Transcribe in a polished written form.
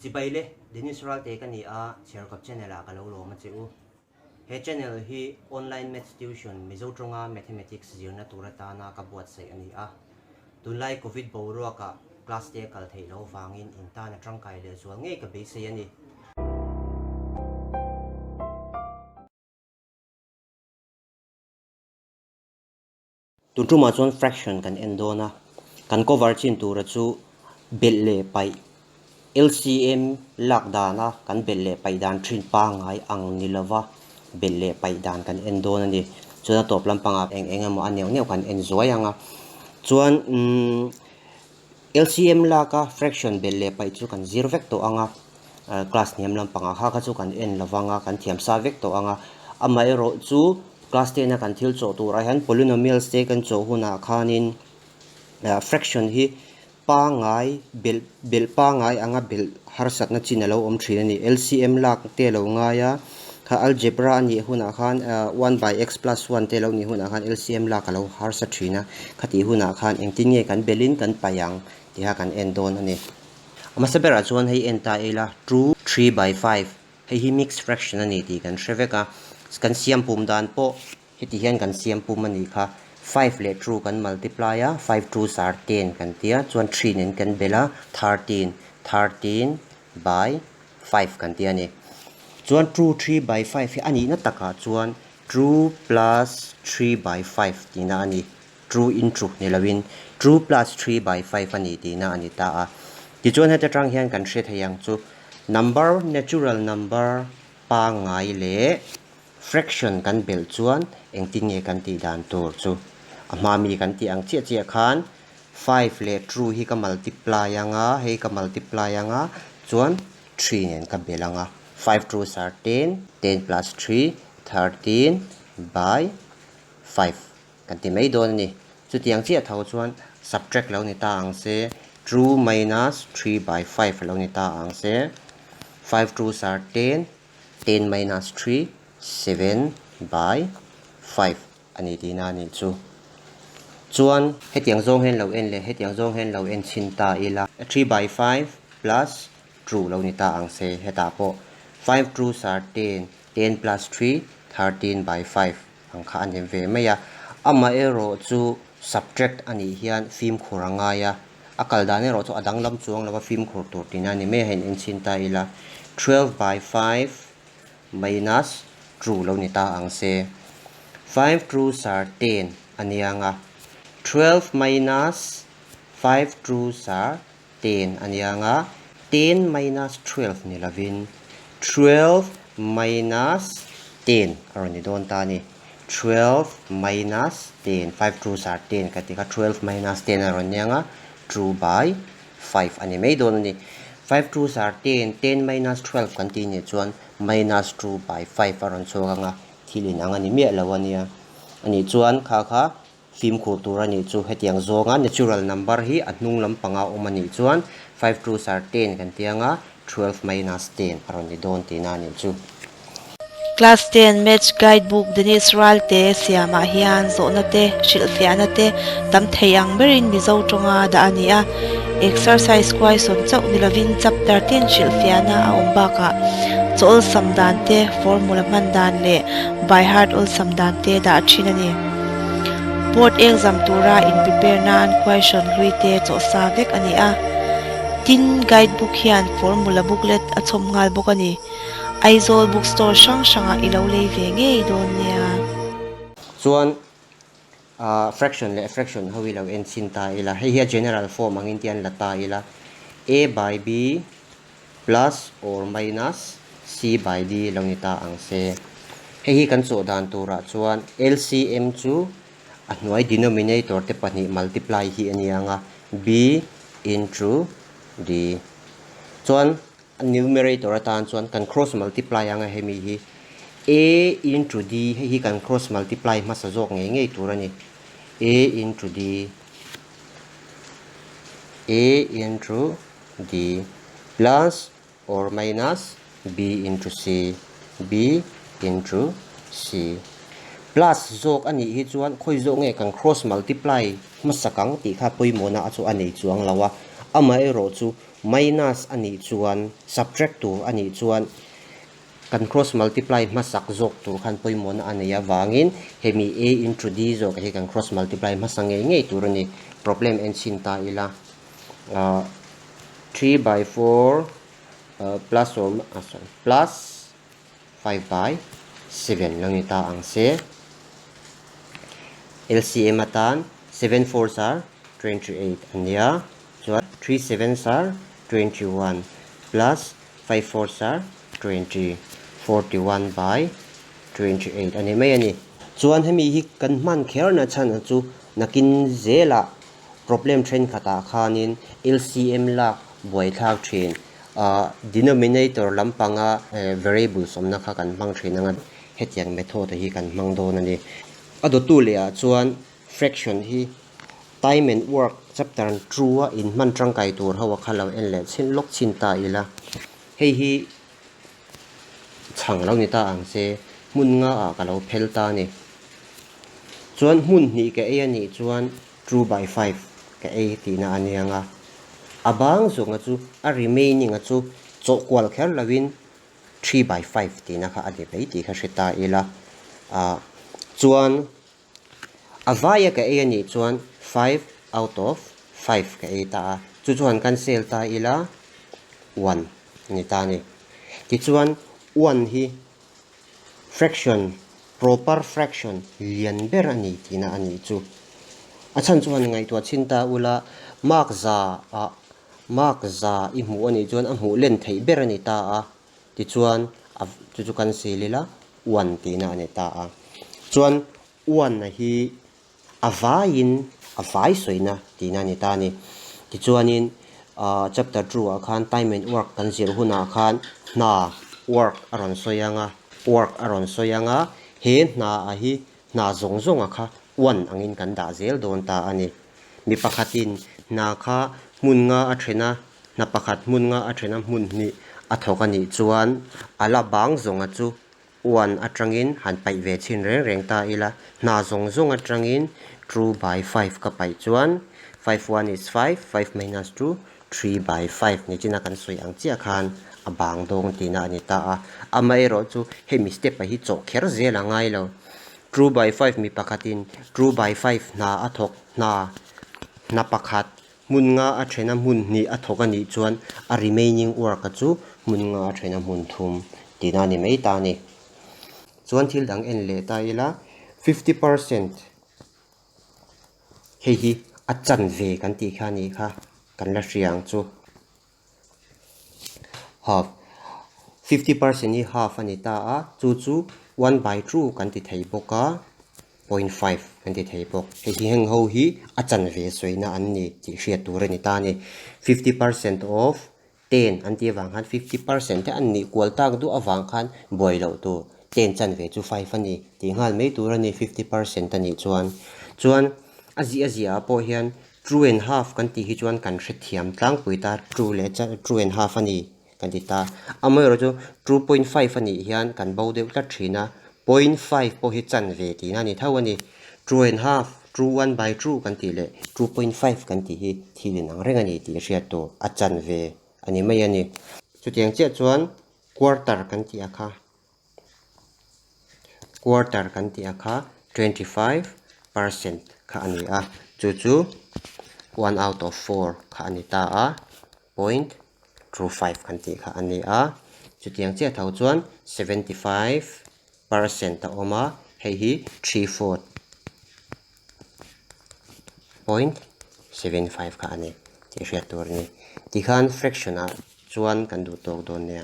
Chibai le, Denis Ralte ka ni a, Chhiarkawp channel ah ka lo lawm a che u. He channel hi online maths tuition Mizo tawnga mathematics zirna tur atana ka buatsaih a ni a. Tunlai Covid boruakah class te a kal theih loh vangin in tan a tangkai lehzual ngei ka beisei a ni. Tun tumah chuan fraction kan en dawn a, kan cover chin tura chu belh leh paih, LCM lak dana kan belh leh paih dan thin pangngai ang ni lova belh leh paih dan kan en dawn a ni. Chuan a tawp lampangah eng eng emaw a neuh neuh kan en zuai ang a. Chuan umm LCM laka fraction belh leh paih chu kan zir vek tawh ang a, class hniam lampangah kha kha chu kan en lo vang a, kan thiam sa vek tawh ang a. Amaherawhchu class ten a kan thil chawh turah hian polynomials te kan chawh hunah khanin fraction hi pangngai belh belh pangngai anga belh harsatna chin a lo awm thin a ni. LCM lak te a lo ngai a, kha algebra a nih hunah khan one by x plus one te a lo nih hunah khan LCM lak a lo harsa thin a, khatih hunah khan engtin nge kan belhin kan paih ang tih kha kan en dawn a ni. A hmasa berah chuan hei en ta ila two three by five hei hi mixed fraction a ni tih kan hre vek a, kan siam pum dan pawh heti hian kan siam pum a nih kha five leh two kan multiply a five twos are ten kan tia chuan three nen kan belh a thirteen thirteen by five kan tia a ni. Chuan two three by five hi a nihna takah chuan two plus three by five tihna a ni. True in true ni loin true plus three by five a ni tihna a ni ta a. Tichuan heta tang hian kan hre thei ang chu number natural number pangngai leh fraction kan belh chuan engtin nge kan tih dan tur chu a hma mi kan tih ang chiah chiah khan five leh true hi ka multiply ang a, hei ka multiply ang a chuan three nen ka belh ang a five twos are ten, ten plus three 13 by five. Kan ti mai dawn a ni. Chutiang chiah tho chuan subtract lo ni ta ang se, two minus three by five lo ni ta ang se, five twos are ten, ten minus three, seven by five a ni tihna a nih chu. Chuan hetiang zawng hian lo en leh hetiang zawng hian lo en chhin ta ila, three by five plus two lo ni ta ang se, hetah pawh five twos are ten, ten plus three, 13 by five. Ang kha a ni ve mai a, amaherawh chu subtract a nih hian fimkhur a ngai a, a kal dan erawh chu a danglam chuang lo a fimkhur tur tihna a ni mai a, hei enchhin ta ila twelve by five minus two lo ni ta ang se, five twos are ten a nia ang a, twelve minus five twos are ten a nia ang a, ten minus twelve ni lovin twelve minus ten a rawn ni dawn ta a ni. Twelve minus ten, five twos are ten ka ti kha, twelve minus ten a rawn ni ang a, two by five a ni mai dawn a ni. Five twos are ten, ten minus twelve kan tih nih chuan minus two by five a rawn chhuak ang a, thil inang a ni miah lo a nia. A nih chuan kha kha Fimkhur tur a nih chu hetiang zawnga natural number hi a hnung lampanga awm a nih chuan five twos are ten kan ti anga 12 minus ten a rawn ni dawn tihna a nih chu. Class ten Maths Guide Book Denis Ralte siamah hian zawhna te, hrilhfiahna te tam thei ang berin Mizo tawnga dah a ni a. Exercise question chauh ni lovin chapter tin hrilhfiahna a awm bakah chaw awlsam dan te, formula hman dan leh by heart awlsam dan te dah thin a ni. Board exam tura in prepare nan question hlui te chawh sa vek a ni a. Tin, guide book hian formula booklet a chhawm nghal bawk a ni. Aizawl bookstore hrang hrangah i lo lei ve ngei dawn nia. Chuan fraction leh fraction ho i lo en chhin ta ila, hei hi a general form angin te an la ta ila, a by b plus or minus c by d lo ni ta ang se. Hei hi kan chawh dan turah chuan LCM chu a hnuai denominator te pahnih multiply hi a ni ang a, b into d. Chuan a numerator atan chuan kan cross multiply ang a hemi hi a into d hei hi kan cross multiply hmasa zawk ngei ngei tur a ni, a into d, a into D plus or minus B into C, B into C. Plus zawk a nih hi chuan khawi zawk nge kan cross multiply hmasak ang tih kha pawimawhna a chu a nei chuang lo a, amaherawh chu Minus a nih chuan, subtract tur a nih chuan kan cross multiply hmasak zawk tur khan pawimawhna a nei avangin hemi A into D zawk hi kan cross multiply hmasa ngei ngei tur a ni. Problem en chhin ta ila, 3 by 4 plus or sorry plus 5 by 7 lo ni ta ang se. LCM atan 7 fours are 28 a nia, chuan 3 sevens are 21 plus 5 fours are 20, 41 by 28 a ni mai a ni. Chuan hemi hi kan hman kherna chhan chu nakin zelah problem thenkhatah khanin LCM lak buaithlak thin denominator lampanga variables awmna kha kan hmang thin anga hetiang method hi kan hmang dawn a ni. A dawttu lehah chuan fraction hi time and work chapter two a inhman tangkai tur ho a kha lo en leh chhin lawk chhin ta ila hei hi chhang lo ni ta ang se hmun nga ah ka lo phel ta a ni. Chuan hmun hnih ka ei a nih chuan two by five ka ei tihna a nia nga a bang zawnga chu a remaining a chu chawhkual kher lovin 3 by 5 tihna kha a ni mai tih kha hre ta ila. Ah chuan a vaia ka ei a nih chuan 5 out of 5 ka ei ta a, chu chuan cancel ta ila 1 a ni ta a ni. Tichuan 1 hi fraction, proper fraction lian ber a ni tihna a nih chu. A chhan chuan ngaihtuah chhin ta ula mark za ah mark za i hmuh a nih chuan a hmuh len theih ber a ni ta a, tichuan a chu chu cancel ila 1 tihna a ni ta a. Chuan 1 a hi a vaiin a vai sawina tihna a ni ta a ni. Tichuanin ah chapter 2 ah khan time and work kan zir hunah khan hna work a rawn sawi ang a, work a rawn sawi ang a, he hna a hi hna zawng zawng a kha 1 angin kan dah zel dawn ta a ni. Mi pakhatin hna kha hmun nga a then a, hna pakhat hmun nga a then a hmun hnih a thawk a nih chuan a la bang zawnga chu 1 atangin han paih ve chhin reng reng ta ila, hna zawng zawng atangin 2 by 5 ka paih chuan 5 1 is 5, 5 minus 2, 3 by 5 ni china kan sawi ang chiah khan a bang dawng tihna a ni ta a. Amaherawh chu hemi step a hi chawh kher zel a ngai lo. 2 by 5 mi pakhatin 2 by 5 hna a thawk hna hna pakhat hmun nga a then a hmun hnih a thawk a nih chuan a remaining work a chu hmun nga a then a hmun thum tihna a ni mai ta a ni. Chuan thil dang en leh ta ila 50% hei hi a chanve kan tih kha a nih kha kan la hria ang chu. Half 50% hi half a ni ta a, chu chu 1 by 2 kan ti thei bawk a, 0.5 kan ti thei bawk. Hei hi heng ho hi a chanve sawina an ni tih hriat tur a ni ta a ni. 50% of 10 an tih avang khan 50% te an nih kual tak duh avang khan buai loh tur 10 chanve chu 5 a ni tih nghal mai tur a ni 50% a nih chuan. Chuan a ziah a ziah ah pawh hian two and half kan tih hi chuan kan hrethiam tlangpui ta two leh two and half a ni kan ti ta. Amaherawh chu 2.5 a nih hian kan bo deuh tlat thin a, 0.5 pawh hi chanve tihna a ni tho a ni. Two and half, two one by two kan tih leh 2.5 kan tih hi thil inang reng a ni tih hriat tur a chanve a ni mai a ni. Chutiang chiah chuan quarter kan tih a kha, quarter kan tih a kha 25% kha a ni a, chu chu 1 out of 4 kha a ni ta a, 0.25 kan tih kha a ni a. Chutiang chiah tho chuan 75% a awm a, hei hi 3 fourth 0.75 kha a ni tih hriat tur a ni. Tikhan fraction ah chuan kan duh tawk dawn nia.